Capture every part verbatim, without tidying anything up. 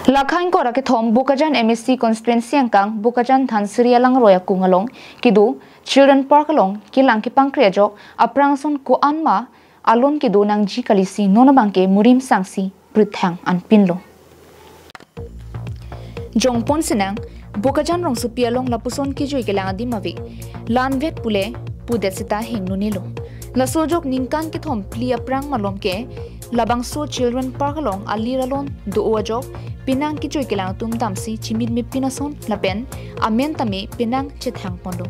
Lakha ingkoi ra kethom Bokajan M A C constituency angkang Bokajan Dhansiri alangroi akung along kedo Children Park along kelang kepangkri ajok aphrang ason ko-an ma alon kedo nangji kalisi non abangke murim sangsi prithang anpinlo. Jongpon sinang, Bokajan rongsopi along lapuson kejui kelang adim ave, lanvet pule pudet seta hingno nelo. Laso ajok ningkan kethom phli aphrang malom ke labangso Children Park along alir alon do-o ajok penang kejui kelang atum damsi chimit mepin ason lapen amen tame penang chethang ponlo.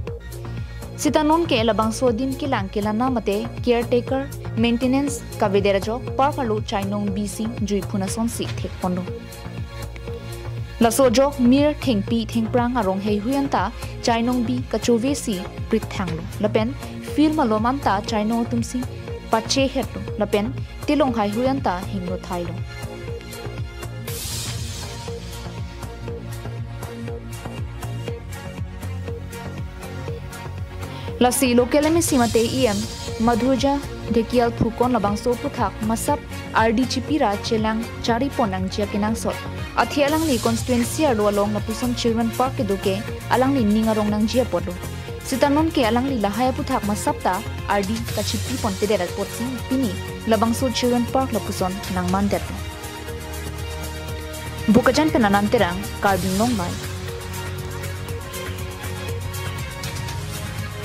Seta non ke labangso adim kelang kelana mate caretaker, maintenance kavedet ajok park arlo chainong bi si juiphun asonsi thek ponlo. Laso ajok mir thengpi thengphrang arong heihui anta chainong bi kachove si prithanglo lapen field malom anta chainong atum si pachehetlo lapen telong heihui anta hingno thailo. Lasi local M A C mate E M Madhurjya Dhekial thukon labangso aphuthak masap ardi chipi ra chelang chari pon nangji akenangsot. Athe alangli constituency arlo along lapuson Children Park kedo ke alangli ning arong nangji apotlo. Seta non ke alangli lahai aphuthak masap ta ardi kachipi ponpedet apotsi pini labangso Children Park lapuson nangmandet. Bokajan pen Anand Terang, Karbi Anglong Live.